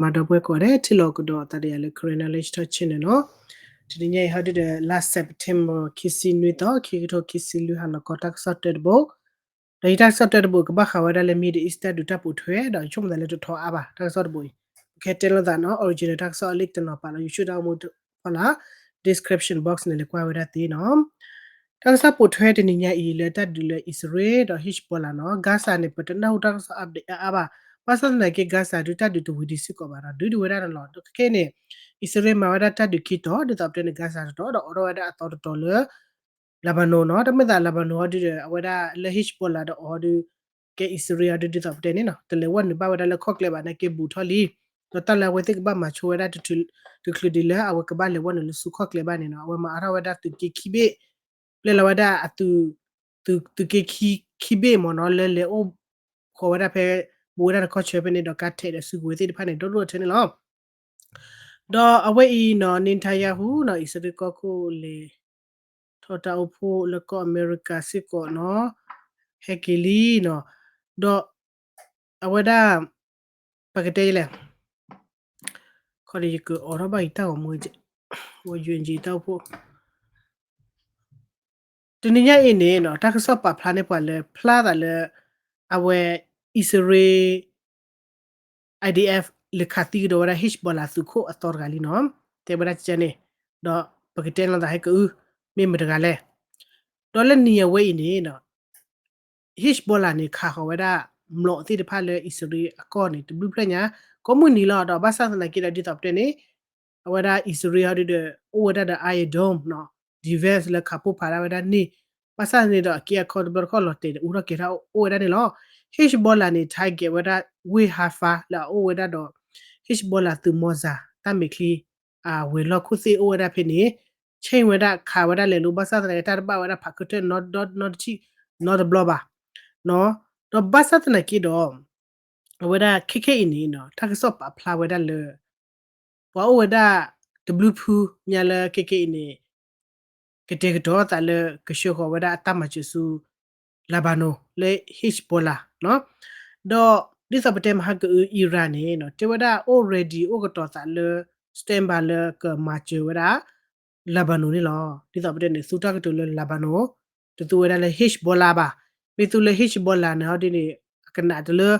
မၤဒီပုၢ်ဝဲၢ်ကိးဂၤဒဲး ထံၣ်လိာ်ကဒီးသးဒီးယၤလၢ Karen Knowledge Talk Channel နီၤ. တနံၤညါအံၤ ဟီဒုဒီး လါ September ခံဆံနွံသီ ခံကထိခံဆံလွံၢ် ဟါလီၤခီ တၢ်ကစီၣ်တၢတဘိ ဒီးယတၢ်ကစီၣ်တၢတဘိ ကဘၣ်ဃးဝဲဒၣ်လၢ Middle East တၢ်ဒုးတၢ်ပိာ်ထွဲ ဒီးယဆိကမိၣ်သးလၢတထီအါဘၣ် တၢ်ကစီၣ်တဘိအံၤ. ပကဟဲတဲလိာ်သးနီၤ original တၢ်ကစီၣ်အလံာ်တနီၤပာ်လီၤ YouTube တၢ်အိၣ်မူဖီလာ် description box န့ၣ် လဲၤကွၢ်ဝဲဒၣ်သ့နီၤ. တၢ်ကစီၣ်ပိာ်ထွဲတနံၤညါအံၤ လၢတၢ်ဒုးလၢအံၣ်စရ့လးဒီး Hezbollah နီၤ. Gaza န့ၣ် ပတနၢ်ဟူတၢ်ကစီၣ် update အါအါဘၣ်. ဘၣ်ဆၣ်သနာ်က့ Gaza ဒုးတၢ်ဒုးတဝံၤဒံးစ့ၢ်ကီးဘၣ်ဒီး ဒုးဒုးဝဲဒၣ်န့ၣ်လီၤ. ဒီးခဲခဲအံၤန့ၣ် အံၣ်စရ့လးမၤဝဲဒၣ်တၢ်ဒုးခံတီၤ ဒ်သိးပတဲန့ၣ် Gaza တတီၤ ဒီးအိးထီၣ်ဝဲဒၣ်အသီတတီၤလၢ Lebanon နီၤ. တၢ်မ့ၢ်သး Lebanon ဟီဒုဒီး အဝဲဒၣ်လၢ Hezbollah ဒီးအီၤဟီဒု ကဲအံၣ်စရ့လးဟီဒု ဒ်သိးပတဲန့ၣ်နီၤ တလဲၤဝဲနုာ်ဘၣ်ဝဲဒၣ်လၢခီၣ်ကျဲဘၣ် နာ်က့ဘူးထီၣ်လံ. ဒီးတၢ်လၢအဝဲသ့ၣ်ကဘၣ်မၤဆိဝဲဒၣ် တချုးဒံးလၢအဝဲကဘၣ်လဲၤဝဲနုာ်လၢဆူခီၣ်ကျဲဘၣ်န့ၣ်နီၤ အဝဲမၤအါထီၣ်ဝဲဒၣ်သုးက့ခံဘ့ၣ် ပျဲလီၤဝဲဒၣ်အသုး သုးက့ခံ ခံဘ့ၣ်မ့ၢ်နီၤ လၢလဲၤအိၣ်ဃီၤဝဲဒၣ်ဖဲ ဘူးဝဲဒၣ်တခီဆၢဖဲန့ၣ် ဒီးကါထဲးဒီးစုကဝဲၤသ့ၣ်တဖၣ်န့ၣ် ဒိၣ်ဒိၣ်ထဲန့ၣ်လီၤ. ဒီးအဝဲအံၤနီၤ Netanyahu နီၤ အံၣ်စရ့လးကီၢ်ခိၣ်လဲၤထီၣ်တၢ်အိၣ်ဖှိၣ်လၢကီၢ်အမဲရကၤစ့ၢ်ကီးနီၤ ဟဲက့ၤလံနီၤ. ဒီးအဝဲဒၣ် ပကတဲလဲၣ် ခီဒီးယကအိးထီၣ်ဘၣ်ယတၢ်ဂီၤမူ ဝဲ ယူအ့ၣ်အၣ် တၢ်အိၣ်ဖှိၣ် တနံၤညါအံၤန့ၣ်နီၤ တၢ်ကစီၣ်ပာ်ဖျါန့ၢ်ပှၤလၢ ဖျါသးလၢ အဝဲ အံၣ်စရ့လး IDF လဲၤခးသံကဒီးဝဲဒၣ် Hezbollah သုးခိၣ်အသီတဂၤလံနီၤ တဲဝဲဒၣ်ကန့ၣ် ဒီးပကတဲလိာ်သးဟဲကအု မ့ၢ်မတၤတဂၤလဲၣ်. ဒီးလၢနံၤအဝဲအံၤန့ၣ်နီၤ Hezbollah န့ၣ် ခးဃီၤဝဲဒၣ် မျိာ်သ့ၣ်တဖၣ်လၢအံၣ်စရ့လးအကီၢ်န့ၣ် တဘျုးဖျၢၣ်ညါ ကိးမုၢ်နံၤလီၤ. ဒီးဘၣ်ဆၣ်သနာ်က့ဒီး ဒ်သိးပတဲန့ၣ် အဝဲဒၣ်အံၣ်စရ့လးဟီဒုဒီး အိၣ်ဝဲဒၣ်ဒီး Iron Dome နီၤ defense လၢခးပိၢ်ဖးဒၣ်ဝဲဒၣ်န့ၣ် ဘၣ်ဆၣ်န့ၣ်ဒီး အက့အခီတဘျီတခီၣ်လီၤတဲာ်ဒီး အူထီၣ်ကဲၤထီၣ်အိၣ်ဝဲဒၣ်န့ၣ်လီၤ. Hezbollah န့ၣ် target ဝဲဒၣ် ဝ့ၢ် Rafah လၢအအိၣ်ဝဲဒၣ်ဒီး Hezbollah သုးမီၤစၢ် တၢ်မဲာ်ချံ ဝဲၤလီၢ်ခိၣ်သ့ၣ်အိၣ်ဝဲဒၣ်ဖဲန့ၣ် ဆ့ၣ်ဝဲဒၣ်ခးဝဲဒၣ်လဲၤလိၤ ဘၣ်ဆၣ်သနာ်က့ တၢ်တဘၣ်ဝဲဒၣ်ဖးခၢၣ်ထၢၣ်နီတထံၣ်နီတဘျီဘၣ် ဒီးဘၣ်ဆၣ်သနာ်က့ဒီး အဝဲဒၣ်ခဲခဲအံၤန့ၣ် တၢ်ကစီၣ်ပာ်ဖျါဝဲဒၣ်လၢ ပှၤအိၣ်ဝဲဒၣ်တဘျုးဖုညါလၢခဲခဲအံၤန့ၣ် ကတဲာ်ကတီၤသးလၢကဆှၢဃီၤဝဲဒၣ်အတၢ်မၤစၢၤဆူ Lebanon လၢ Hezbollah နီၤ. ဒီးဒ်သိးပတဲမဟါကအု Iran န့ၣ် တဲဝဲဒၣ်အိၣ် ready အိၣ်ကတီၤသးလၢ standby လၢကမၤစၢၤဝဲဒၣ် Lebanon န့ၣ်လီၤ. ဒ်သိးပတဲန့ၣ် သူတၢ်ကတိၤလၢ Lebanon တသူဝဲဒၣ်လၢ Hezbollah ဘၣ်. မ့ၢ်သူလၢ Hezbollah န့ၣ်ဟီဒ်န့ၣ် အကနၣ်တလၢ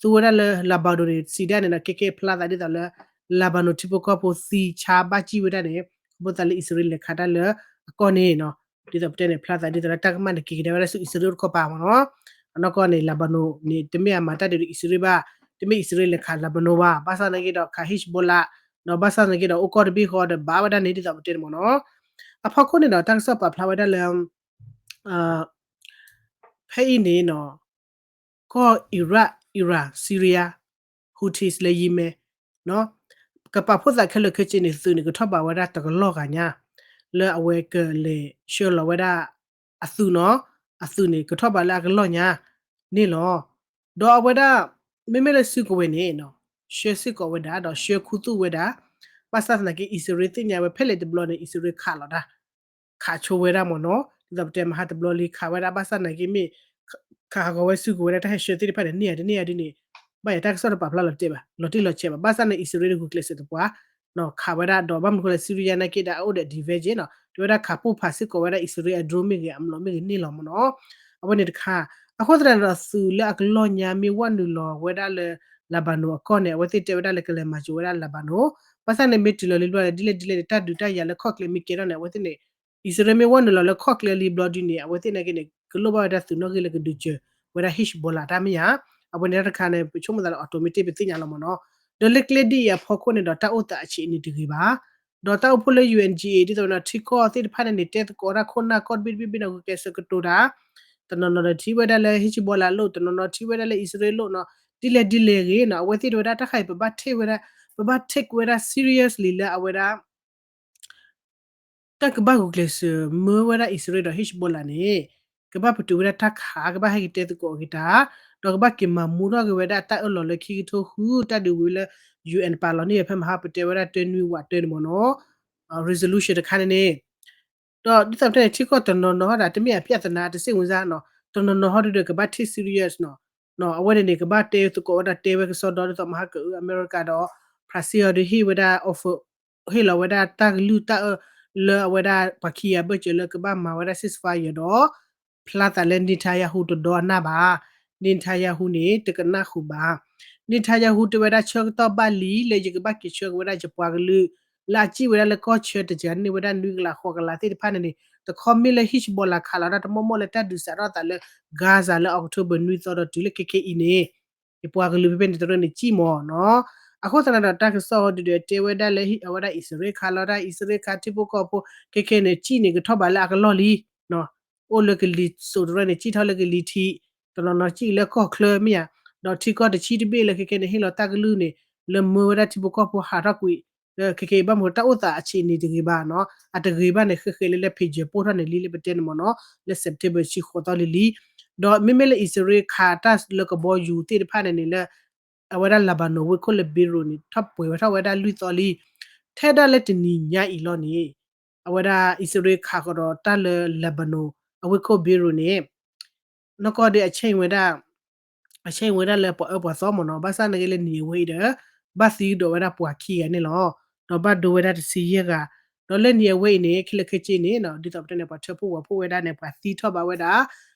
သူဝဲဒၣ်လၢ Lebanon န့ၣ် စံးဒၣ်န့ၣ်ဒီး ကဲကဲဖျါသးဒ်သိးလၢ Lebanon ထံဖိကီၢ်ဖိသံဆါဘၣ်ကံၣ်ဝဲဒၣ်န့ၣ် အဃိသတးလၢအံၣ်စရ့လးလဲၤခးတၢ်လၢအကီၢ်န့ၣ်နီၤ. ဒ်သိးပတဲန့ၣ် ဖျါသးဒ်သိးလၢတၢ်ကမၣ်န့ၣ် က့ၤကဒါဝဲဒၣ်ဆူအံၣ်စရ့လးတခီပၤမ့ၢ်နီၤ. အနီၢ်ကီၢ်န့ၣ် Lebanon န့ၣ် တမ့ၢ်အမၤတၢ်ဒုးဒီးအံၣ်စရ့လးဘၣ်, တမ့ၢ်အံၣ်စရ့လးလဲၤခး Lebanon ဘၣ်. ဘၣ်ဆၣ်သနာ်က့ဒီးခး Hezbollah ဒီးဘၣ်ဆၣ်သနာ်က့ဒီး အိၣ်ကီၢ်တဘ့ၣ်ဃီဒီးဘၣ်ဝဲဒၣ်န့ၣ် ဒ်သိးပတဲန့ၣ်မ့ၢ်နီၤ. အဖီခိၣ်န့ၣ်ဒီး တၢ်ကစီၣ်ပာ်ဖျါဝဲဒၣ်လၢ ဖဲအံၤန့ၣ်နီၤ ကီၢ် Iraq, Iran, Syria, Houthis လၢ Yemen နီၤ ကပာ်ဖှိၣ်သးခဲလၢာ်ခဲဆ့န့ၣ် သုးန့ၣ် ကထီၣ်ဘးဝဲဒၣ်တကလီၢ်ဂၤညါ လၢအဝဲကလဲၤဆှၢလီၤဝဲဒၣ်အသုးနီၤ, အသုးန့ၣ် ကထီၣ်ဘးလၢအကလီၢ်ညါန့ၣ်လီၤ. ဒီးအဝဲဒၣ် မ့မ့ၢ်လၢစုကဝဲၤန့ၣ်နီၤ ဆှၢစ့ၢ်ကီးဝဲဒၣ် ဒီးဆှၢခူသူၣ်ဝဲဒၣ်, ဘၣ်ဆၣ်သနာ်က့ အံၣ်စရ့လးသ့ၣ်ညါဝဲ ဖဲလဲၣ်တဘျီန့ၣ် အံၣ်စရ့လးခးလီၤတၢ် ခးဆိဝဲဒၣ်မ့ၢ်နီၤ. ဒ်သိးပတဲမဟါတဘျီလံ ခးဝဲဒၣ် ဘၣ်ဆၣ်သနာ်က့မ့ၢ် ခးဟးဂီၤဝဲစုကဝဲၤဒၣ် တၢ်ဟဲဆှၢသ့ၣ်တဖၣ်န့ၣ် န့ၢ်ဧါတန့ၢ်ဧါဒ်န့ၣ် ဘၣ်ယၤတၢ်ကစီၣ်တပာ်ဖျါလီၤတဲာ်ဘၣ် လီၤတံၢ်လီၤဆဲးဘၣ်. ဘၣ်ဆၣ်န့ၣ် အံၣ်စရ့လးဂုာ်ကျဲးစၢးသပှၢ် ခးဝဲဒၣ်ဒီး ဘၣ်မနုၤဃိလဲၣ် Syria နာ်က့ဒီး အအိၣ်ဒီး division နီၤ တဲဝဲဒၣ်ခးပိၢ်ဖးစ့ၢ်ကီးဝဲဒၣ် အံၣ်စရ့လးအ drone မ့ၢ်ဂ့ၤ အမျိာ်မ့ၢ်ဂ့ၤန့ၣ်လီၤမ့ၢ်နီၤ. အဝဲန့ၣ်တခါ အဃိသတးန့ၣ်ဒီး သုးလၢအကလီၢ်ညါမ့ၢ်ဝဲနုာ်လီၤဝဲဒၣ်လၢ Lebanon အကီၢ်န့ၣ် အဝဲသ့ၣ်တဲဝဲဒၣ်လၢကလဲၤမၤစၢၤဝဲဒၣ် Lebanon ဘၣ်ဆၣ်န့ၣ် မ့ၢ်တုၤလီၤလံဘျီ ဒ်လဲၣ်ဒ်လဲၣ်န့ၣ် တၢ်ဒုးတၢ်ယၤလၢခီၣ်ကျဲမ့ၢ်ကဲထီၣ်န့ၣ် အဝဲသ့ၣ်န့ၣ် အံၣ်စရ့လးမ့ၢ်ဝဲနုာ်လီၤလၢခီၣ်ကျဲလံဘျီဒ်န့ၣ် အဝဲသ့ၣ်နာ်က့န့ၣ် ကလိၣ်ဘၣ်ဝဲဒၣ်သုးနီၣ်ဂံၢ်လၢကဒုးစၢၤဝဲဒၣ် Hezbollah တၢ်မ့ၢ်ဧါ. အဝဲန့ၣ်တၢ်တခါန့ၣ် ပဆိကမိၣ်သးလၢ automatic ပသ့ၣ်ညါလီၤမ့ၢ်နီၤ. ဒီးလၢကျဲဒ်အံၤအဖီခိၣ်န့ၣ်ဒီး တၢ်အိၣ်သးအဆံးအနံၤတဂ့ၤဘၣ်. ဒီးတၢ်အိၣ်ဖှိၣ်လၢ ယူအ့ၣ်အၣ် ဒ်သိးဝဲနီၤ ထံကီၢ်သ့ၣ်တဖၣ်န့ၣ်န့ၣ် တဲသကိးတၢ်ခိၣ်နၢ်ကီၢ်တဘ့ၣ်တဘ့ၣ်ဘ့ၣ်နီၤ ဂုာ်ကျဲးစၢးကတိၤတၢ် တနီၤနီၤဒီးထံၣ်ဝဲဒၣ်လၢ Hezbollah လိၣ်, တနီၤနီၤထံၣ်ဝဲဒၣ်လၢအံၣ်စရ့လးလိၣ်နီၤ, ဒ်လဲၣ်ဒ်လဲၣ်ဂ့ၤနီၤ အဝဲသ့ၣ်တဲဝဲဒၣ် တၢ်ခါအံၤပဘၣ် take ဝဲဒၣ် seriously လၢအဝဲဒၣ် တၢ်ကဘၣ်ဂုာ်ကျဲးစၢးမၢဝဲဒၣ်အံၣ်စရ့လးဒီး Hezbollah န့ၣ် ကဘၣ်ပတုာ်ဝဲဒၣ်တၢ်ခး ကဘၣ်ဟဲက့ၤတဲသကိးအဂ့ၤတၢ်, ဒီးကဘၣ်က့ၤမၤမူထီၣ်က့ၤဝဲဒၣ်တၢ်အၢၣ်လီၤလၢခံကထိဃု တၢ်ဒုးဝံၤလၢ ယူအ့ၣ် ပာ်လီၤန့ၢ်ဖဲမဟါ ပတဲဝဲဒၣ်တၢနွံဝးတၢန့ၣ်မ့ၢ်နီၤ resolution တခါန့ၣ်န့ၣ် ဒီးဒ်သိးပတဲန့ၣ် ထံကီၢ်တနီၤနီၤဟီဒၣ် တမ့ၢ်အဖျဲၣ်သနာ်တစ့ၣ်ဝင်စၢ်နီၤ တနီၤနီၤဟီဒုဒီးကဘၣ် take serious နီၤ. အဝဲန့ၣ်န့ၣ် ကဘၣ်တဲသကိးဝဲဒၣ်တဲဝဲကစီဒီ ဒ်သိးမဟါကအု အမဲရကၤဒီး ဖရၣ်စ့ၣ်အီၤဒီးဟ့ၣ်ဝဲဒၣ် offer ဟ့ၣ်လီၤဝဲဒၣ်တၢ်ကလုၢ်တၢ်အၢၣ်လၢအဝဲဒၣ်ပှၤခံဂၤအဘၢၣ်စၢၤလၢကဘၣ်မၤဝဲဒၣ် ceasefire ဒီး ဖျါသးလၢ Netanyahu တဒီနၢ်ဘၣ်. Netanyahu န့ၣ် တကနၣ်ဃုာ်ဘၣ်. Netanyahu တဲဝဲဒၣ်ဆၢကတီၢ်ဘၣ်လံလၢယကဘၣ်က့ၤဆှၢက့ၤဝဲဒၣ်ယပှၤကလုာ် လၢအစံၣ်ဝဲဒၣ်လၢကီၢ်ဆၢတစှၤန့ၢ်ဝဲဒၣ်နွံကလးဃိးကလးသ့ၣ်တဖၣ်န့ၣ်န့ၣ် တခီမ့ၢ်လၢ Hezbollah ခးလီၤတၢ်တမီၢ်မီၢ်လၢတၢ်ဒုးစးထီၣ်သးလၢ Gaza လၢ October နွံသီဒီးတုၤလၢခဲခဲအံၤန့ၣ် ယပှၤကလုာ်ဖဲဖဲန့ၣ်တရၢန့ၣ်စံၣ်မၢ်နီၤ. အဃိသတးဒီးတၢ်ကစီၣ်ဒုးဒီးတဲဝဲဒၣ်လၢ အဝဲဒၣ်အံၣ်စရ့လးခးလီၤတၢ် အံၣ်စရ့လးခးထံဖိကီၢ်ဖိ ခဲခဲန့ၣ် စံၣ်န့ၣ်ကထီၣ်ဘးလၢအကလီၢ်လံ အိၣ်လၢကလံၤစိးတရၢန့ၣ် စံၣ်ထီၣ်လၢကလံၤထံး တနီၤနီၤစံၣ်လၢကီၢ်ချၢမ့ၢ်ဧါ, ဒီးထံကီၢ်တဆံတဘ့ၣ်လၢခဲခဲန့ၣ် ဟ့ၣ်လီၤတၢ်ကလုၢ်န့ၣ် လၢမၢဝဲဒၣ်ထံဖိကီၢ်ဖိဟးထီၣ်ကွံာ် လၢခဲခဲအံၤဘၣ်မနုၤတၢ်အိၣ်သးအဆံးန့ၣ်တဂ့ၤဘၣ်နီၤ, အတဂ့ၤဘၣ်န့ၣ် ဃဲဃဲလၢလၢ pager ပိၢ်ထီၣ်န့ၣ်လံလၢပတဲန့ၣ်မၢ်နီၤ, လၢ September တဆံဃိးသီလံလံ. ဒီးမ့မ့ၢ်လၢအံၣ်စရ့လးခးတၢ်လၢကဘီယူၤသ့ၣ်တဖၣ်န့ၣ်န့ၣ်လၢ အဝဲဒၣ် Lebanon ဝ့ၢ်ခိၣ်လၢ Beirut န့ၣ် ထီၣ်ပှဲၤဝဲထီၣ်ဝဲဒၣ်လွံၢ်သီလံ. ထဲဒၣ်လၢတနံၤညါအံၤလီၤန့ၣ် အဝဲဒၣ်အံၣ်စရ့လးခးဃီၤဒီးတၢ်လၢ Lebanon အဝ့ၢ်ခိၣ် Beirut န့ၣ် နီၢ်ကီၢ်ဒီး အဆ့ၣ်ဝဲဒၣ် အဆ့ၣ်ဝဲဒၣ်လၢပှၤအၢပှၤသီမၢ်နီၤ, ဘၣ်ဆၣ်န့ၣ်က့လၢနံၤအဝဲအံၤဒီး ဘၣ်သံကဒီးဝဲဒၣ်ပှၤခံဂၤန့ၣ်လီၤ. ဒီးဘၣ်ဒိဝဲဒၣ်တဆံယဲၢ်ဂၤ, ဒီးလၢနံၤအဝဲအံၤန့ၣ် ခဲလၢာ်ခဲဆ့န့ၣ် ဒ်သိးပတဲန့ၣ် ပှၤထၢဖှိၣ်ဝဲဖှိၣ်ဝဲဒၣ်န့ၣ် ပှၤသံထီၣ်ဘၣ်ဝဲဒၣ်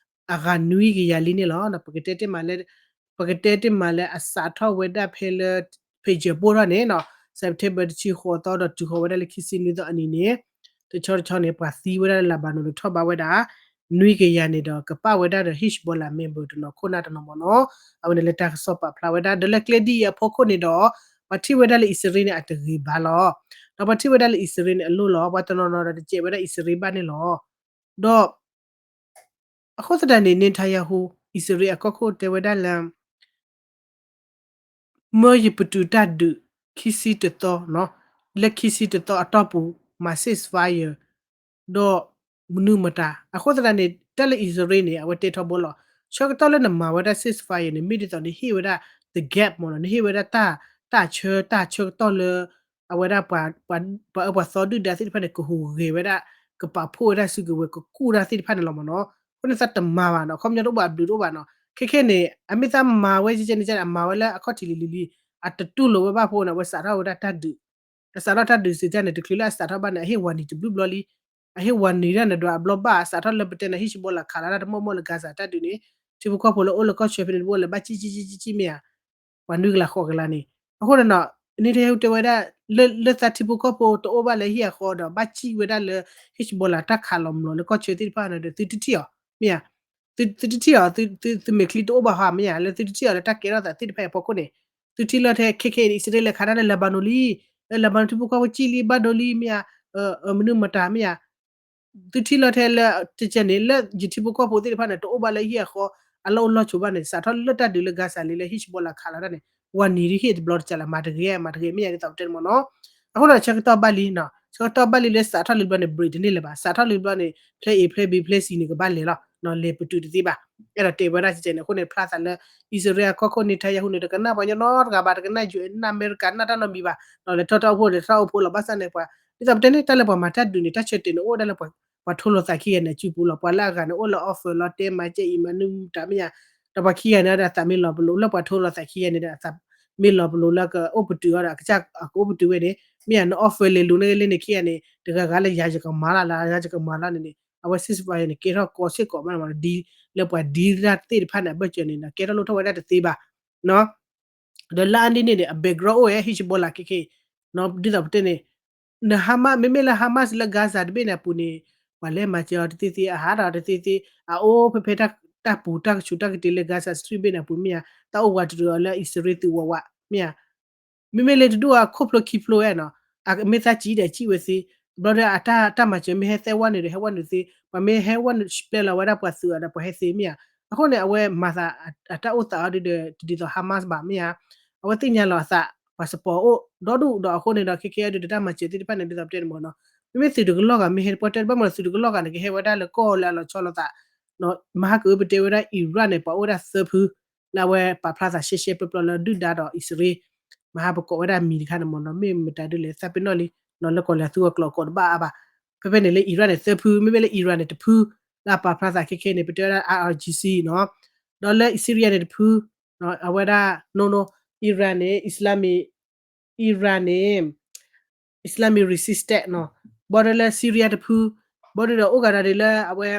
အဂၤနွံကယၤလံန့ၣ်လီၤ. ပကတဲတ့ၢ်မးလၢ ပကတဲတ့ၢ်မးလၢအစးထီၣ်ဝဲဒၣ်ဖဲလၢ pager ပိၢ်ထီၣ်န့ၣ်နီၤ, September တဆံဃိးသီဒီးတုၤဃီၤဝဲဒၣ်လၢခံဆံနွံသီအနံၤန့ၣ် တဆီတဆီန့ၣ် ပှၤသံဝဲဒၣ်လၢ Lebanon န့ၣ်ထီၣ်ဘၣ်ဝဲဒၣ် နွံကယၤန့ၣ်ဒီး ကပာ်ဝဲဒၣ်ဒီး Hezbollah member တနီၤခိၣ်နၢ်တနီၤမၢ်နီၤ, အဝဲန့ၣ်လၢတၢ်ကစီၣ်ပာ်ဖျါဝဲဒၣ် ဒီးလၢကျဲဒ်အံၤအဖီခိၣ်န့ၣ်ဒီး ပှၤထံၣ်ဝဲဒၣ်လၢအံၣ်စရ့လးန့ၣ် အတဂ့ၤဘၣ်လီၤ. ဒီးပှၤထံၣ်ဝဲဒၣ်လၢအံၣ်စရ့လးန့ၣ်အလိၣ်လီၤ, ပှၤတနီၤနီၤဒီးတစဲးဝဲဒၣ်အံၣ်စရ့လးဘၣ်န့ၣ်လီၤ. ဒီး အဃိသတးန့ၣ် Netanyahu အံၣ်စရ့လးအကီၢ်ခိၣ်တဲဝဲဒၣ်လၢ မၢယပတုာ်တၢ်ဒုး ခံဆံတသီ, လၢခံဆံတသီအတီၢ်ပူၤ မၤ ceasefire ဒီးမနုၤမတၤ. အဃိသတးန့ၣ် တၢ်လၢအံၣ်စရ့လးန့ၣ် အဝဲတဲထီဘိလီၤ. ဆၢကတီၢ်လၢနမၤဝဲဒၣ် ceasefire န့ၣ် မ့ၢ်ဒ်သိးနဟ့ၣ်ဝဲဒၣ် the gap မၢ်နီၤ, နဟ့ၣ်ဝဲဒၣ်တၢ်ဆၢ တၢ်ဆၢကတီၢ်လၢ အဝဲဒၣ် ပှၤအၢပှၤသီဒုၣ်ဒါသ့ၣ်တဖၣ်န့ၣ် ကဟူးဂဲၤဝဲဒၣ် ကပာ်ဖှိၣ်ဝဲဒၣ်စုကဝဲၤ ကကူၣ်တၢ်သ့ၣ်တဖၣ်န့ၣ်လီၤမၢ်နီၤ. အဃိန့ၣ်သးတမၤဘၣ်နီၤ, အခီပညီတအိၣ်ဘၣ် အဘျုးတအိၣ်ဘၣ်နီၤ. ခဲခဲန့ၣ် အမ့ၢ်သးမၤဝဲကဲန့ၣ် အမၤဝဲလၢအခီၣ်ထံးလံၤလံၤလံၤ အတတူၢ်လိာ်ဝဲဘၣ်ဖိန့ၣ် အဝဲစးထီၣ်ဝဲဒၣ်တၢ်ဒုး အစးထီၣ်တၢ်ဒုးစံးတၢ်န့ၣ် တချုးလၢအစးထီၣ်ဘၣ်န့ၣ် အဟ့ၣ်ဝၤနံၤတဘျုးဘျီလံ. အဟ့ၣ်ဝၤနံၤဒၣ်န့ၣ်ဒီးအဘျီဘၣ် အစးထီၣ်လၢပတဲန့ၣ် Hezbollah ခးလီၤတၢ်တမီၢ်မီၢ်လၢ Gaza တၢ်ဒုးန့ၣ် ထံဖိကီၢ်ဖိလၢအိၣ်လၢကီၢ်ဆၢဖဲန့ၣ်တဘိလၢ ဘၣ်စံၣ်စံၣ်စံၣ်စံၣ်စံၣ်မ့ၢ်ဧါ, ပှၤနွံကလးဃိးကလးန့ၣ်. အဃိန့ၣ်နီၤ Netanyahu တဲဝဲဒၣ် လၢ လၢသးထံဖိကီၢ်ဖိတအိၣ်ဘၣ်လၢဟံၣ်အဃီဒီး ဘၣ်စံၣ်ဝဲဒၣ်လၢ Hezbollah တၢ်ခးလီၤမျိာ်လၢကီၢ်ဆၢသ့ၣ်တဖၣ်န့ၣ်ဒီး သုတထံၣ်အီၤ မ့ၢ်ဧါ. သု သုတထံၣ်အီၤ သု သု သုမဲာ်ချံတအိၣ်ဘၣ်ဟီ မ့ၢ်ဧါ, လၢသုတထံၣ်အီၤလၢတၢ်ကဲထီၣ်သးသ့ၣ်တဖၣ်အံၤအဖီခိၣ်န့ၣ်, သုထံၣ်လီၤထဲ ခဲခဲအံၤန့ၣ် အံၣ်စရ့လးခးတၢ်လၢ Lebanon လံ, လၢ Lebanon ထံဖိကီၢ်ဖိစံၣ်လံ ဘၣ်ဒိလံ မ့ၢ်ဧါ, မနုၤမတၤ မ့ၢ်ဧါ. သုထံၣ်လီၤထဲလၢ တကဲန့ၣ် လၢယထံဖိကီၢ်ဖိသ့ၣ်တဖၣ်န့ၣ် တအိၣ်ဘၣ်လၢဟံၣ်အဃီ အလီၢ်အိၣ်လီၢ်ဆိးဘၣ်န့ၣ် စးထီၣ်လၢတၢ်ဒုးလၢ Gaza လံလၢ Hezbollah ခးလီၤတၢ်န့ၣ် ဝၤနံၤဒ်ဟ့ၣ်တဘျီတကးလၢ မၤတဂ့ၤ မၤတဂ့ၤ မ့ၢ်ဧါ ဒ်သိးပတဲန့ၣ်မ့ၢ်နီၤ. အဃိဒီးဆၢကတီၢ်ဘၣ်လံနီၤ, ဆၢကတီၢ်ဘၣ်လံလၢစးထီၣ်လံဘျီန့ၣ် break တန့ၢ်လၢၤဘၣ်, စးထီၣ်လံဘျီန့ၣ် plan A plan B plan C န့ၣ် ကဘၣ်လဲၤလီၤ, လဲၤပတုာ်တသ့ဘၣ်. အဲၣ်ဒိးတဲဝဲဒၣ်ကဲန့ၣ် အဃိန့ၣ် ဖျါသးလၢ အံၣ်စရ့လးအကီၢ်ခိၣ် Netanyahu န့ၣ် တကနၣ်ပှၤကညီနီတဂၤဘၣ်, တကနၣ် ယူၣ်အဲၣ် အမဲရကၤနီတၢ်နီတမံၤဘၣ်, လဲၤထီၣ်တၢ်အိၣ်ဖှိၣ် လဲၤထီၣ်အိၣ်ဖှိၣ်လီၤ. ဘၣ်ဆၣ်န့ၣ် ပှၤ ဒ်သိးပတဲန့ၣ် တၢ်လၢပှၤမၤတၢ်ဒုးန့ၣ် တၢ်ဆၢတဲာ်န့ၣ် အိၣ်ဝဲဒၣ်လၢပှၤ ပှၤထိလိာ်သးခံဂၤန့ၣ် အစုပူၤလီၤ. ပှၤလၢအဂၤန့ၣ် အိၣ်လၢ offer လီၤ တဲမၤကဲအံၤ မၤနုၤမတၤမ့ၢ်ဧါ, ဒီးပှၤခံဂၤန့ၣ်ဒီး အသးမ့ၢ်လီၤပလိာ် လၢပှၤထိလိာ်သးခံဂၤန့ၣ်ဒီး အသးမ့ၢ်လီၤပလိာ်လၢကအိၣ်ပတုာ်အီၤဒီး အကစၢ်ကအိၣ်ပတုာ်ဝဲန့ၣ် မ့ၢ်ဧါ, န offer လဲၤလိၤန့ၣ်ကလဲၣ်န့ၣ် ခံဂၤန့ၣ် တဂၤဂၤလၢယၤယကမၤလီၤ လၢယၤယကမၤလီၤန့ၣ်န့ၣ် အဝဲ ceasefire န့ၣ် ကဲထီၣ်ကီစ့ၢ်ကီးမး လၢပှၤဒံတၢ်သ့ၣ်တဖၣ်န့ၣ် အဘၢၣ်စၢၤန့ၣ် ကဲထီၣ်လိၣ်ထီၣ်ဝဲဒၣ်တသ့ဘၣ် ဒီးလၢအါန့ၢ်န့ၣ်န့ၣ် အ background အိၣ်ဝဲ Hezbollah ခဲခဲအံၤ, ဒ်သိးပတဲန့ၣ် န Hamas မ့မ့ၢ်လၢ Hamas လၢ Gaza တဘ့ၣ်န့ၣ်အပူၤန့ၣ် ပှၤလဲၤမၤစၢၤအီၤတသ့သ့ အဟးထီၣ်တသ့သ့ အအိၣ်ဖဲဖဲတၢ်ပူၤ တၢ်ကဆူးတၢ်ကတ့ၤလၢ Gaza Strip ဘ့ၣ်န့ၣ်အပူၤမ့ၢ်ဧါ, တၢ်အိၣ်ဝးတရံးအီၤလၢအံၣ်စရ့လးသုးဝးဝး မ့ၢ်ဧါ. မ့မ့ၢ်လၢတဒူၣ်အခိၣ်ဖျိခံဖျိဝဲနီၤ, အမ့ၢ်သးစံၣ်ဒီးစံၣ်ဝဲသ့, ဘျီဒီးအတၢ်မၤစၢၤ မ့ၢ်ဟဲသဲဝဲနုာ်ဒီး ဟဲဝဲနုာ်သ့, ပှၤမ့ၢ်ဟဲဝဲနုာ် ပျဲလီၤဝဲဒၣ်ပှၤသုးအီၤဒီး ပှၤဟဲသ့မ့ၢ်ဧါ. အဃိန့ၣ် အဝဲမၤသးအတၢ်အိၣ်သးအီၤဒ်ဒီး တဒ်သိး Hamas ဘၣ်မ့ၢ်ဧါ. အဝဲသ့ၣ်ညါလီၤအသး ပှၤ support အိၣ်ဒီဒူၣ်ဒီး အဃိန့ၣ်ဒီး ခဲခဲအံၤဒ်ဒီး တၢ်မၤစၢၤသ့ၣ်တဖၣ်န့ၣ် ဒ်သိးပတဲန့ၣ်မ့ၢ်နီၤ, မ့မ့ၢ်သုးတကလီၢ်ဂၤ မ့ၢ်ဟဲတပှၢ်တဲတဘၣ်မ့ၢ်နီၤ, သုးတကလီၢ်ဂၤန့ၣ် ကဟဲဝဲဒၣ်လၢကီၢ်လၢအလီၤဆီလိာ်သး မဟါကပတဲဝဲဒၣ် Iran န့ၣ် ပှၤအိၣ်ဝဲဒၣ်သၢဖု လၢအဝဲပာ်ဖျါသးရှဲရှဲပျီပျီလၢဒုၣ်ဒါဒီးအံၣ်စရ့လး, မဟါပကိးဝဲဒၣ်မံၤတခါန့ၣ်မ့ၢ်နီၤ, မ့ၢ်မတၤဒ်လဲၣ် သးပ့ၤနီၣ်လံ, လၢကီၢ်လၢသုးအကျိာ်ကိးတဘၣ်အါဘၣ်. ဖဲဖဲန့ၣ်လၢ Iran န့ၣ်သၢဖု, မ့မ့ၢ်လၢ Iran န့ၣ်တဖု, လၢအပာ်ဖျါသးခဲခဲန့ၣ် ပတဲဝဲဒၣ် I R G C နီၤ, ဒီးလၢ Syria န့ၣ်တဖု, အဝဲဒၣ် no no, Iran န့ၣ် Islamic Iran န့ၣ် Islamic Resistance နီၤ, ဘီဒၢလၢ Syria တဖု, ဘီဒၢဒီးအိၣ်ကးဒီးလၢအဝဲ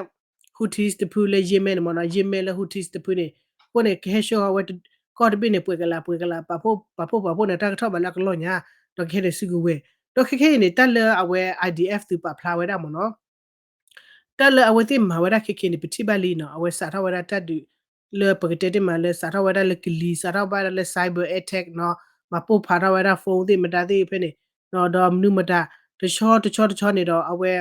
Houthis တဖုလၢ Yemen န့ၣ်မ့ၢ်နီၤ, Yemen လၢ Houthis တဖုန့ၣ်, အဃိန့ၣ် ကဟဲဆှၢအီၤဝဲ ကီၢ်တဘ့ၣ်န့ၣ် ပှဲၤကလး ပှဲၤကလး ပာ်ဖှိၣ်ပာ်ဖှိၣ်န့ၣ် တၢ်ကထီၣ်ဘးလၢအကလီၢ်ညါ, ဒီးကဟဲဒီးစုကဝဲၤ, ဒီးခဲခဲအံၤန့ၣ် တၢ်လၢအဝဲ IDF သုးပာ်ဖျါဝဲဒၣ်မ့ၢ်နီၤ တၢ်လၢအဝဲသ့ၣ်မၤဝဲဒၣ်ခဲခဲန့ၣ် ပထံၣ်ဘၣ်လံနီၤ, အဝဲစးထီၣ်ဝဲဒၣ်တၢ်ဒုး လၢပကတဲတ့ၢ်မးလၢစးထီၣ်ဝဲဒၣ်လၢကလံၤ စးထီၣ်ဘၣ်ဒၣ်လၢ cyber attack နီၤ, မၤပိၢ်ဖးထီၣ်ဝဲဒၣ် phone သ့ၣ်မတၤသ့ၣ်ဖဲန့ၣ်, ဒီးမနုၤမတၤ တဆီတဆီတဆီန့ၣ်ဒီးအဝဲ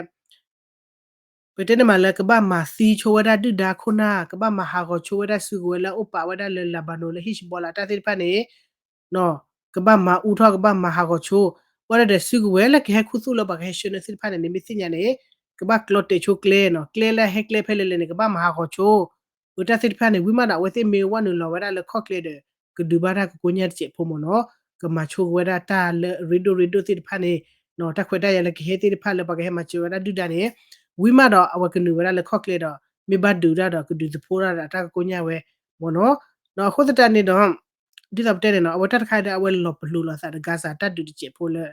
ပတဲန့ၣ်မးလၢကဘၣ်မၤသံဆိဝဲဒၣ်ဒုၣ်ဒါခိၣ်နၢ်, ကဘၣ်မၤဟးဂီၤဆိဝဲဒၣ်စုကဝဲၤလၢအအိၣ်ပာ်ဝဲဒၣ်လၢ Lebanon လၢ Hezbollah တၢ်သ့ၣ်တဖၣ်န့ၣ်, ကဘၣ်မၤအူထီၣ် ကဘၣ်မၤဟးဂီၤဆိ, ဘၣ်ဒီးစုကဝဲၤလၢကဟဲခူသူၣ်လၢပှၤကဟဲဆှၢန့ၢ်သ့ၣ်တဖၣ်န့ၣ် နမ့ၢ်သ့ၣ်ညါန့ၣ် ကဘၣ်ကျီတဲာ်ဆိကျဲနီၤ, ကျဲလၢဟဲကျဲဖဲလဲၣ်လဲၣ်န့ၣ် ကဘၣ်မၤဟးဂီၤဆိ အတၢ်သ့ၣ်တဖၣ်န့ၣ် ဝံၤမးဒီးအဝဲသ့ၣ်မ့ၢ်ဝဲနုာ်လီၤဝဲဒၣ်လၢခီၣ်ကျဲဒီး ကဒုးဘၣ်တၢ်ကကိညၢ်တစဲးဖိမ့ၢ်နီၤ, ကမၤဆိကဝဲဒၣ်တၢ်လၢအရ့ဒိၣ်ရ့ဒိၣ်သ့ၣ်တဖၣ်န့ၣ်, တၢ်ခွဲးတၢ်ယာ်လၢကဟဲသ့ၣ်တဖၣ်လၢပှၤကဟဲမၤစၢၤဝဲဒၣ်ဒုၣ်ဒါန့ၣ်, ဝံၤမးဒီးအဝဲကနုာ်ဝဲဒၣ်လၢခီၣ်ကျဲဒီး မ့ၢ်ဘၣ်ဒုးတၢ်ဒီးကဒုးသဖှိၣ်တၢ်ဒီးတၢ်ကကိညၢ်ဝဲမ့ၢ်နီၤ, ဒီးအဃိသတးန့ၣ်ဒီး ဒ်သိးပတဲန့ၣ်နီၤ, အဝဲတၢ်တခါဒီးအဝဲလီၤပလိာ်လိာ်သးဒီး Gaza တၢ်ဒုးတစဲးဖိလၢ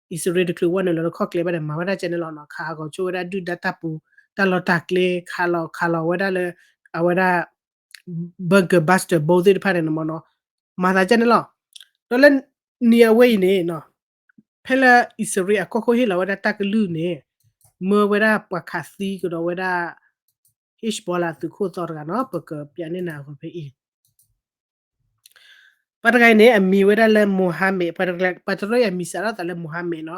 အံၣ်စရ့လးတချုးဝဲနုာ်လီၤလၢခီၣ်ကျဲဘၣ်ဒီး မၤဝဲဒၣ်ကဲန့ၣ်လီၤနီၤ, ခးဟးဂီၤဆိဝဲဒၣ်ဒုၣ်ဒါတၢ်ပူၤ တၢ်လီၢ်တၢ်ကျဲ ခးလီၤခးလီၤဝဲဒၣ်လၢ အဝဲဒၣ် bunker buster ဘိသ့ၣ်တဖၣ်န့ၣ်မ့ၢ်နီၤ, မၤသးကဲန့ၣ်လီၤ, ဒီးလၢနံၤအဝဲအံၤန့ၣ်နီၤ, ဖဲလၢအံၣ်စရ့လးအကီၢ်ခိၣ်ဟ့ၣ်လီၤဝဲဒၣ်တၢ်ကလုၢ်န့ၣ်, မၢဝဲဒၣ်ပှၤခးသံကဒီးဝဲဒၣ် Hezbollah သုးခိၣ်သီတဂၤနီၤ, ပကပျးန့ၢ်နၤအဂီၢ်ဖဲအံၤ ပှၤတဂၤအံၤန့ၣ် အမံၤဝဲဒၣ်လၢ Mohammed, ပှၤတရၢအံၤအမံၤစးထီၣ်သးလၢ Mohammed နီၤ,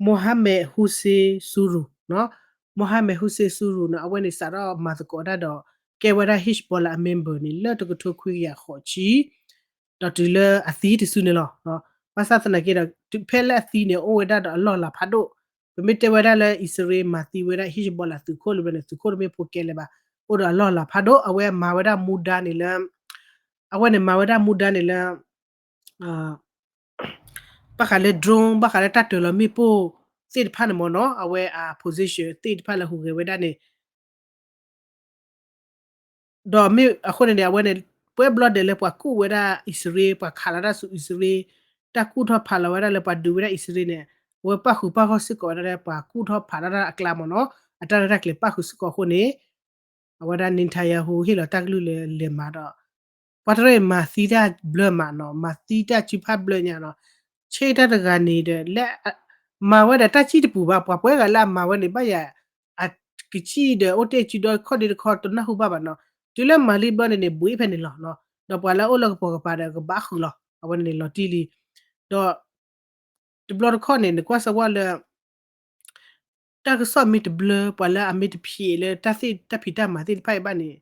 Mohammed Hossein Sourou နီၤ, Mohammed Hossein Sourou နီၤ, အဝဲန့ၣ်စးထီၣ်မၤသကိးတၢ်ဒီး ကဲဝဲဒၣ် Hezbollah အ member န့ၣ် လၢတကထိခွံကယၤဃိးဆံ ဒီးတုၤလၢအသံတစုန့ၣ်လီၤ. ဘၣ်ဆၣ်သနာ်က့ဒီး ဖဲလၢအသံန့ၣ် အိၣ်ဝဲဒၣ်ဒီးအလီၢ်လၤဖးဒိၣ်, ပမ့ၢ်တဲဝဲဒၣ်လၢအံၣ်စရ့လးမၤသံဝဲဒၣ် Hezbollah သုးခိၣ်လၢဘျီန့ၣ် သုးခိၣ်တမ့ၢ်ဖိကဲလၢၤဘၣ်, အိၣ်ဒီးအလီၢ်လၤဖးဒိၣ်, အဝဲမၤဝဲဒၣ်မူဒါန့ၣ်လၢ အဝဲန့ၣ်မၤဝဲဒၣ်မူဒါန့ၣ်လၢ ဘၣ်ဃးလၢ drone ဘၣ်ဃးလၢတၢ်တၢၤလီၤမ့ၣ်ပိၢ်သ့ၣ်တဖၣ်န့ၣ်မ့ၢ်နီၤ, အဝဲအ position သ့ၣ်တဖၣ်လၢဟူးဂဲၤဝဲဒၣ်န့ၣ် ဒီးမ့ၢ်အဃိန့ၣ်န့ၣ် အဝဲန့ၣ် ပှဲၤဘျီဒဲးလၢပှၤကူၣ်ဝဲဒၣ်အံၣ်စရ့လး ပှၤခးလီၤတၢ်ဆူအံၣ်စရ့လး, တၢ်ကူၣ်ထီၣ်ဖးလီၤဝဲဒၣ်လၢပှၤဒုးဝဲဒၣ်အံၣ်စရ့လးန့ၣ်, အဝဲပၣ်ဃုာ်ပၣ်ဂီၢ်စ့ၢ်ကီးဝဲဒၣ်လၢပှၤကူၣ်ထီၣ်ဖးထီၣ်တၢ်အကျါမ့ၢ်နီၤ, အတၢ်ရဲၣ်တၢ်ကျဲၤပၣ်ဃုာ်စ့ၢ်ကီးအဃိန့ၣ် အဝဲဒၣ် Netanyahu ဟ့ၣ်လီၤတၢ်ကလုၢ်လၢလဲၤမၤဒီး ပှၤတရၢအံၤမၤသံတၢ်ဘျၢမးနီၤ, မၤသံတၢ်စုဖးဘျၢညါနီၤ, ဆ့တၢ်တဂၤန့ၣ်ဒီး လၢ မၤဝဲဒီးတၢ်စံၣ်တပူၤဘၣ်, ပှၤပှဲၤဂၤလၢအမၤဝဲန့ၣ် ဘၣ်ယၤ အကစံၣ်ဒီးအိၣ်တ့ၢ်စုဒီခီၣ်ဒ့တခီ တနၢ်ဟူဘၣ်ဘၣ်နီၤ, တုၤလၢမၤလံဘျီန့ၣ်န့ၣ် ဘှံးဖဲန့ၣ်လီၤ, ဒီးပှၤလၢအအိၣ်လၢကပိာ်ကပၤဒီးကဘၣ်ဃုာ်လီၤ, အဝဲန့ၣ်န့ၣ်လီၤတံၢ်လံ, ဒီး တဘျီတခီၣ်န့ၣ် နကွၢ်စၢၤဝဲလၢ တၢ်ကစီၣ်မ့ၢ်တဘျၢ ပှၤလၢအမ့ၢ်တဖံးလၢတၢ်သ့ၣ်တၢ်ဖံးတၢ်မၤသ့ၣ်တဖၣ်အံၤဘၣ်န့ၣ်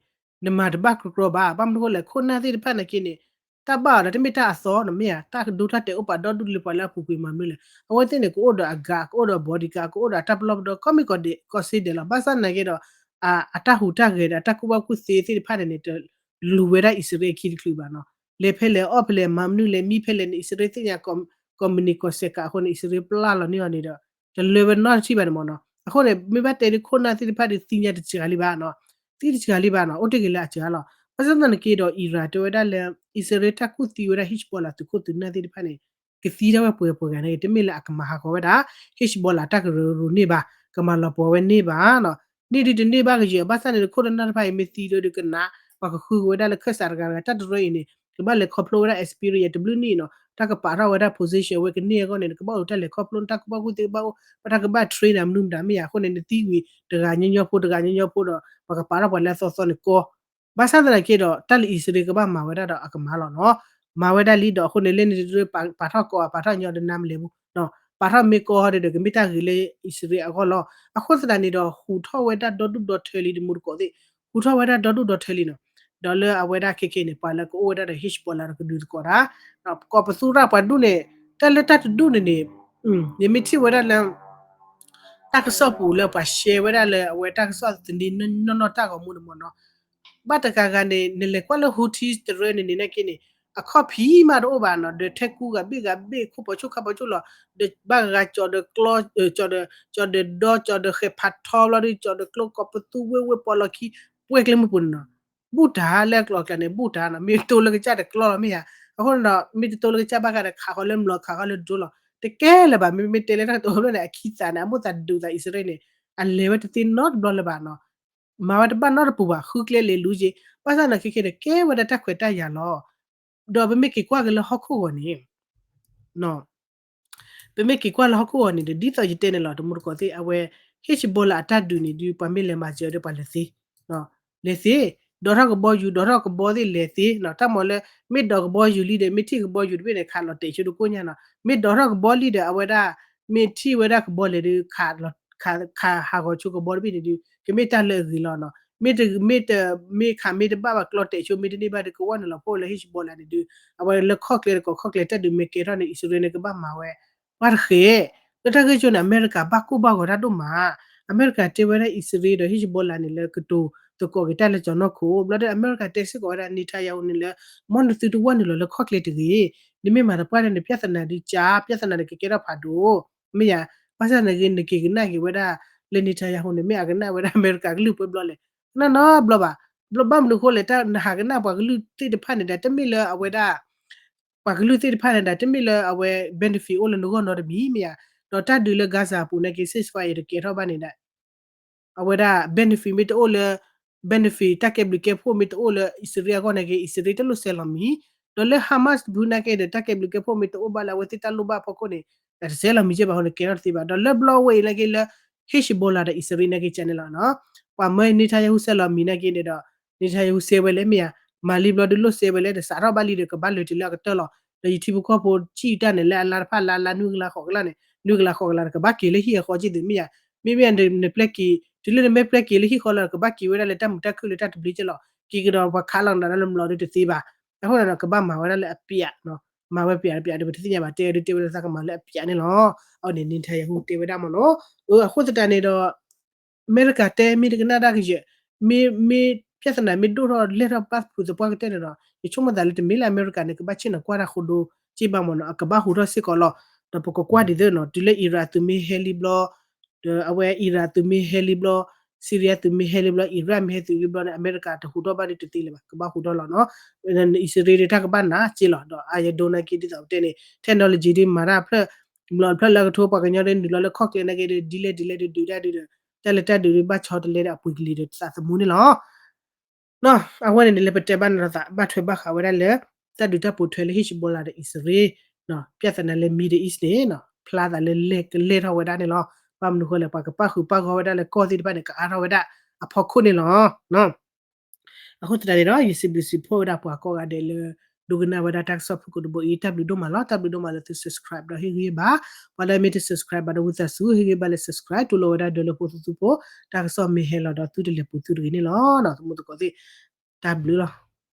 နမၤတဘၣ်ကြီကြီဘၣ်, ဘၣ်မနုၤအဃိလဲၣ် ခိၣ်နၢ်သ့ၣ်တဖၣ်နာ်က့န့ၣ် တၢ်ဘၣ်အီၤဒီးတမ့ၢ်တၢ်အသီနီၤ, မ့ၢ်ဧါ, တၢ်ကဒိတၢ်တဲာ်အိၣ်ပာ်ဒီဒူၣ်လၢပှၤလၢအပူၤကွံာ်မၤမနုၤလဲၣ်, အဝဲသ့ၣ်န့ၣ် ကအိၣ်ဒီးအ guard ကအိၣ်ဒီး bodyguard ကအိၣ်ဒီးအတၢ်ပလီၢ်ပဒီကီၢ်မ့ၢ်ကီၢ်ဒဲးကီၢ်စ့ဒဲးလီၤ, ဘၣ်ဆၣ်နာ်က့ဒီး အတၢ်ဟူးတၢ်ဂဲၤဒီးအတၢ်ကူၣ်ဘၣ်ကူၣ်သ့သ့ၣ်တဖၣ်န့ၣ်န့ၣ် တလူၤဝဲဒၣ်အံၣ်စရ့လးအခံတချုးဘၣ်နီၤ, လဲၤဖဲလဲၣ်အီၣ်ဖဲလဲၣ်မၤမနုၤလဲၣ်မံဖဲလဲၣ်န့ၣ် အံၣ်စရ့လးသ့ၣ်ညါ ကီၢ်မနံၤကီၢ်စဲးကးအဃိန့ၣ် အံၣ်စရ့လးပျၢ်လီၤန့ၢ်အီၤန့ၣ်ဒီး တလၢဝဲနီတထံၣ်ဘၣ်န့ၣ်မ့ၢ်နီၤ, အဃိန့ၣ် မ့ၢ်ဘၣ်တဲဒ်ခိၣ်နၢ်သ့ၣ်တဖၣ်ဒီးသ့ၣ်ညါတစှၤလံဘၣ်နီၤ, သ့ၣ်တစှၤလံဘၣ်နီၤ, အိၣ်တ့ၢ်က့ၤလၢအစှၤလီၤ, ဘၣ်ဆၣ်သနာ်က့ဒီး Iran တဲဝဲဒၣ်လၢ အံၣ်စရ့လးတၢ်ကူၣ်သံဝဲဒၣ် Hezbollah သုးခိၣ်သုးနၢ်သ့ၣ်တဖၣ်န့ၣ် ကသံဒၣ်ဝဲပှဲၤပှဲၤဂၤန့ၣ် တမ့ၢ်လၢအကမၤဟးဂီၤဝဲဒၣ် Hezbollah တၢ်ကရၢကရိန့ၣ်ဘၣ်, ကမၤလီၤပှီၤဝဲန့ၢ်ဘၣ်နီၤ, န့ၢ်ဒုတန့ၢ်ဘၣ်ကယဲၢ် ဘၣ်ဆၣ်န့ၣ် ခိၣ်တနၢ်တဖၣ်အံၤမ့ၢ်သံဒီးကနး ပှၤကဃုက့ၤဝဲဒၣ်လၢခၢၣ်စးတဂၤတဂၤ တၢ်တရၢအံၤန့ၣ် ကဘၣ်လဲၤခီဖျိဝဲဒၣ် experience တဘျုးနံၣ်နီၤ, တၢ်ကပာ်ထီၣ်ဝဲဒၣ် position ဝဲကန့ၢ်အဂီၢ်န့ၣ် နကဘၣ်အိၣ်တၢ်လဲၤခီဖျိ တၢ်ကူၣ်ဘၣ်ကူၣ်သ့ဘၣ်အိၣ်, ဘၣ်တၢ်ကဘၣ် train နၤမနုၤမတၤမ့ၢ်ဧါ, အဃိန့ၣ် နသံဝံၤ တဂၤညီညီဖိ တဂၤညီညီဖိဒီး ပှၤကပာ်ထီၣ်ပှၤလၢအသီသီန့ၣ်ကီ ဘၣ်ဆၣ်သနာ်က့ဒီး တၢ်လၢအံၣ်စရ့လးကဘၣ်မၤဝဲဒၣ်ဒီးအကမၤလီၤနီၤ, မၤဝဲဒၣ်လံဒီး အဃိန့ၣ် လၢန့ၣ်တရၢ ပာ်ထီၣ်ကီး ပာ်ထီၣ်ညီဒီးနါမလဲၤဘူး, ပာ်ထီၣ်မ့ၢ်ကီဟီဒီး ကမ့ၢ်တၢ်ဂ့ၤလၢအံၣ်စရ့လးအဂီၢ်လီၤ, အဃိသတးန့ၣ်ဒီး ဟူးထီၣ်ဝဲဒၣ်ဒီဒူၣ်ဒီထၢလံ တမူတကိးသ့ၣ်, ဟူးထီၣ်ဝဲဒၣ်ဒီဒူၣ်ဒီထၢလံနီၤ, ဒီးလၢအဝဲဒၣ်ခဲခဲန့ၣ် ပှၤလၢကအိၣ်ဝဲဒၣ်ဒီး Hezbollah ဒီးကဒုးသကိးတၢ်, ကီးပသူရၣ်ပှၤဒူၣ်န့ၣ် တၢ်လၢတၢ်တဒူၣ်န့ၣ်န့ၣ် ယမ့ၢ်ထံၣ်ဝဲဒၣ်လၢ တၢ်ကစီၣ်ပူၤလၢပှၤ share ဝဲဒၣ်လၢအဝဲတၢ်ကစီၣ်သန့ၤနီၢ်နီၢ်တၢ်ဂီၤမူန့ၣ်မ့ၢ်နီၤ, ဘၣ်တဂၤဂၤန့ၣ် နလဲၤကွၢ်လၢ Houthi တရၢန့ၣ်န့ၣ်နာ်က့န့ၣ် အခီၣ်ဖံးမးတအိၣ်ဘၣ်နီၤ, ဒီးထဲကူဂၤဘ့ၣ်ဂၤဘ့ၣ် ခိၣ်ပိာ်ဆူၣ်ခါပိာ်ဆူၣ်လီၤ, ဒီးဘၣ်ဂၤကၠီၤဒီးကျီ ကၠီၤဒီး ကၠီၤဒီးဒီ ကၠီၤဒီးဒီကၠီၤဒီးဃဲၤဖးထီဘျီဒီး ကၠီၤဒီးကျိကီးပသူဝ့ၢ်ဝ့ၢ်ပီလီၢ်ခံ ပှဲၤကျဲမုၢ်ပူၤန့ၣ်နီၤ, ဘူၣ်တၢ်လၢကျိၤကျဲန့ၣ် ဘူၣ်တၢ်နီၤ, မ့ၢ်တိလၢကစၢ်ဒီးကျီလီၤမ့ၢ်ဧါ, အဃိန့ၣ်ဒီး မ့ၢ်တတိလၢကစၢ်ဘၣ်ဃးဒီး ခးဃီၤလၢမျိာ် ခးဃီၤလၢဒြိလီၤ. တကဲလၢၤဘၣ်, မ့မ့ၢ်တဲလၢတၢ်ကတိၤဖျၢၣ်န့ၣ် အခံသးန့ၣ် အမိၣ်သးဒုးသးအံၣ်စရ့လးန့ၣ် အလဲၤဝဲတသ့နီတဘျီလၢၤဘၣ်နီၤ. မၤဝဲတဘၣ်နီတပူၤဘၣ်, ဃုကျဲလဲၤလူၤက့ၤ, ဘၣ်ဆၣ်သနာ်က့ဒီး ကဲဝဲဒၣ်တၢ်ခွဲးတၢ်ယာ်လီၤ. ဒီးပမ့ၢ်က့ၤကွၢ်က့ၤလၢဟီၣ်ခိၣ်ဂီၤန့ၣ် ပမ့ၢ်က့ၤကွၢ်လၢဟီၣ်ခိၣ်ဂီၤန့ၣ်ဒီး ဒ်သိးယတဲန့ၣ်လီၤ, တမူတကိးသ့ၣ် အဝဲ Hezbollah အတၢ်ဒုးန့ၣ်ဒုး ပှၤမ့ၢ်လဲၤမၤစၢၤဒီးပှၤလဲၤသ့, လဲၤသ့, ဒိးထီၣ်ကဘီယူၤ ဒိးထီၣ်ကဘီသ့ၣ်လဲၤသ့နီၤ, တၢ်မၤလၢ မ့ၢ်ဒိးကဘီယူၤလံဒီး မ့ၢ်ထံၣ်ကဘီယူၤတဘ့ၣ်န့ၣ် ခးလီၤတဲာ်ဆိဒီကိၣ်ညါနီၤ, မ့ၢ်ဒိးထီၣ်ကဘီလံဒီး အဝဲဒၣ် မ့ၢ်ထံၣ်ဝဲဒၣ်ကဘီလဲၣ်ဒီး ခးဟးဂီၤဆိကဘီတဘ့ၣ်န့ၣ်ဒုး ကမ့ၢ်တၢ်လၢအဂ့ၤလီၤနီၤ, မ့ၢ်တမ့ၢ်တ မ့ၢ်ခးမ့ၢ်တဘၣ်ဘၣ် ကျီတဲာ်ဆိမ့ၢ်တန့ၢ်ဘၣ်ဒီး ကဝဲနုာ်လီၤဖှိၣ်လၢ Hezbollah န့ၣ်ဒုး အဝဲလၢခီၣ်ကျဲတကိးခီၣ်ကျဲတၢ်ဒုးမ့ၢ်ကဲထီၣ်န့ၣ် အံၣ်စရ့လးန့ၣ်ကဘၣ်မၤဝဲ ပှၤတဃဲၤ, လၢတၢ်ဂ့ၢ်ကၠိန့ၣ် အမဲရကၤဘၣ်ကိၢ်ဘၣ်ဂီၤတၢ်ဒိၣ်မး, အမဲရကၤတဲဝဲဒၣ်အံၣ်စရ့လးဒီး Hezbollah န့ၣ်လၢကတိၤသကိးက့ၤတၢ်လၢကၠီၤနီၢ်ခိၣ်, ဘျီဒီးအမဲရကၤတဲစ့ၢ်ကီးဝဲဒၣ် Netanyahu န့ၣ်လၢ မ်နသုတဝဲနုာ်လီၤလၢခီၣ်ကျဲတဂ့ၤ, နမ့ၢ်မၤသပှၢ်န့ၣ် နပြဿနာဒုးကၢ်, ပြဿနာန့ၣ်ကကဲထီၣ်ဖးဒိၣ်, မ့ၢ်ယါ, ဘၣ်ဆၣ်သနာ်က့ နက့ၤကနၣ်က့ၤဝဲဒၣ် လၢ Netanyahu န့ၣ် မ့ၢ်အကနၣ်ဝဲဒၣ်အမဲရကၤကလုၢ်ပှဲၤဘျီလဲၣ်, ကနၣ်နီတဘျီဘၣ်, ဘျီဘၣ်မနုၤအဃိလဲၣ်, တၢ်နဟးကနၣ်ပှၤကလုၢ်သ့ၣ်တဖၣ်န့ၣ်ဒီး တမ့ၢ်လၢအဝဲဒၣ် ပှၤကလုၢ်သ့ၣ်တဖၣ်န့ၣ်ဒီး တမ့ၢ်လၢအဝဲ benefit အိၣ်လၢနဂီၢ်နီတမံၤမ့ၢ်ဧါ, ဒီးတၢ်ဒုးလၢ Gaza အပူၤနာ်က့ ceasefire တကဲထီၣ်ဘၣ်န့ၣ်ဒီး အဝဲဒၣ် benefit မ့ၢ်တအိၣ်လၢ benefit တၢ်ကဲဘျုးကဲဖှိၣ်မ့ၢ်တအိၣ်လၢအံၣ်စရ့လးအဂီၢ်နာ်က့ အံၣ်စရ့လးတလိၣ်စဲးလီၤမံၤ, ဒီးလၢ Hamas တဖုနာ်က့ဒီး တၢ်ကဲဘျုးကဲဖှိၣ်မ့ၢ်တအိၣ်ဘၣ်လၢအဝဲသ့ၣ်တၢ်လိၣ်ဘၣ်အဖီခိၣ်န့ၣ် တစဲးလီၤမံၤကဲဘၣ်အဃိန့ၣ် ကဲထီၣ်တသ့ဘၣ်, ဒီးလၢဘျီဝဲအံၤနာ်က့လၢ Hezbollah ဒီးအံၣ်စရ့လးနာ်က့ကန့ၣ်လီၤနီၤ, ပှၤမၢအံၤ Netanyahu စဲးလီၤမံၤနာ်က့န့ၣ်ဒီး Netanyahu စဲးဝဲလဲၣ်မ့ၢ်ဧါ, မၤလံဘျီဒုးလိၣ်စဲးဝဲလဲၣ်ဒီး စးထီၣ်ဘၣ်လံဒီး ကဘၣ်လဲၤတုၤလၢအကတၢၢ်လီၤ, ဒီးယထံဖိကီၢ်ဖိထံၣ်တၢ်န့ၣ် လၢအလါတဖၣ်လါလါနွံကလးဃိးကလးန့ၣ် နွံကလးဃိးကလးဒီး ကဘၣ်က့ၤလၢဟံၣ်အဃီက့ၤသ့မ့ၢ်ဧါ, မ့မ့ၢ်နပျဲက့ၤ တုၤလၢနမ့ၢ်ပျဲက့ၤလၢဟံၣ်ဃီလီၤဒီး ကဘၣ်က့ၤဝဲဒၣ်လၢတၢ်မုာ်တၢ်ခုၣ်လၢတၢ်တဘျ့က့ၤလီၤ, က့ၤကဒီးပှၤခးလီၤနၤဒၣ်လၢမျိာ်ဒုးတသ့ဘၣ်, အဃိန့ၣ်ဒီး ကဘၣ်မၤဝဲဒၣ်လၢအပျး, မၤဝဲပျးတပျးဒီး ပတသ့ၣ်ညါဘၣ် တဲဒုးတဲဝဲဒၣ်သးကမၤလၢအပျးန့ၣ်လီၤ, အဝဲန့ၣ် Netanyahu တဲဝဲဒၣ်မ့ၢ်နီၤ, အဃိသတးန့ၣ်ဒီး အမဲရကၤတဲမ့ၢ်တကနၣ်တၢ်ကယဲၢ်, မ့ၢ် မ့ၢ် ပြဿနာ မ့ၢ်ဒိၣ်ထီၣ်လဲၢ်ထီၣ်ဘၣ်ဖုးသပှၢ်ကတၢၢ်န့ၣ်ဒီး ယဆိကမိၣ်သးလၢတမ့ၢ်လၢအမဲရကၤန့ၣ် ကဘၣ်ဆ့ၣ်နီၤကွၢ်တၢ်ဃိဒိက့ဘၣ်မ့ၢ်နီၤ, အကဘၣ်ဟူးထီၣ်စ့ၢ်ကီးလီၤ, ဒီးပကကွၢ်ဒ်သိးနီၤ တုၤလၢ Iran သုးမ့ၢ်ဟဲလံဘျီ ဒီးအဝဲ Iran သုးမ့ၢ်ဟဲလံဘျီ, Syria သုးမ့ၢ်ဟဲလံဘျီ, Iran မ့ၢ်ဟဲသုးလံဘျီန့ၣ် အမဲရကၤတဟူးထီၣ်ဘၣ်ဒ်တသ့လၢၤဘၣ်, ကဘၣ်ဟူးထီၣ်လီၤနီၤ, အံၣ်စရ့လးတၢ်ကဘၣ်နးစ့လီၤ, ဒီးအယဒိနာ်က့ဒ်သိးပတဲန့ၣ် technology ဒ်မၤတၢ်ဖျၢၣ် မျိာ်ဖျၢၣ်လၢအကထိပှၤကညီဒ်နုာ်လီၤလၢခီၣ်ကျဲနာ်က့ဒီး ဒ်လဲၣ်ဒ်လဲၣ်ဒုးဒုးတၢ်ဒုးဒီး တၢ်လၢတၢ်ဒုးဒုးဘၣ်ဆီတလဲဒီး အပှ့ၤကလံၤဒီးသးသမူန့ၣ်လီၤ. အဝဲန့ၣ်န့ၣ် လၢပတဲဘၣ်နၤဒီးသးဘၣ်ထွဲဘၣ်ဃးဝဲဒၣ်လၢ တၢ်ဒုးတၢ်ပိာ်ထွဲလၢ Hezbollah ဒီးအံၣ်စရ့လး ပြဿနာလၢ Middle East န့ၣ် ဖျါသးလၢလဲၢ်ကလဲၢ်ထီၣ်ဝဲဒၣ်န့ၣ်လီၤ. ဘၣ်မနုၤဃိလဲၣ် ပှၤကပၣ်ဃုာ်ပၣ်ဂီၢ်ဝဲဒၣ်လၢကီၢ်သ့ၣ်တဖၣ်န့ၣ် ကအါထီၣ်ဝဲဒၣ်အဖီခိၣ်န့ၣ်လီၤ. အဃိသတးန့ၣ်ဒီး ယစံးဘျုးစံးဖှိၣ်ဝဲဒၣ်ပှၤကိးဂၤဒဲးလၢ ဒိကနၣ်ဝဲဒၣ်တၢ်ကစီၣ်ဖုၣ်ကိာ်တဘိအံၤ တၢ်ဘျုးဒိၣ်မးလီၤ. တၢ်ဘျုးဒိၣ်မးလၢသု subscribe ဒီးဟ့ၣ်ဂံၢ်ဘါ, ပှၤလၢမ့ၢ်တ subscribe ဘၣ်ဒီးဝံသးစူၤ ဟ့ၣ်ဂံၢ်ဘါလၢ subscribe တူၢ်လိာ်ဝဲဒၣ်ဒၢးလၢဖိသုသုဖိ, တၢ်ကစီၣ်မ့ၢ်ဟဲလီၤဒီးသုတလဲၤပူၤသုတဂ့ၤန့ၣ်လီၤ. သမူသကိးသ့ၣ် တၢ်ဘျုးလီၤ.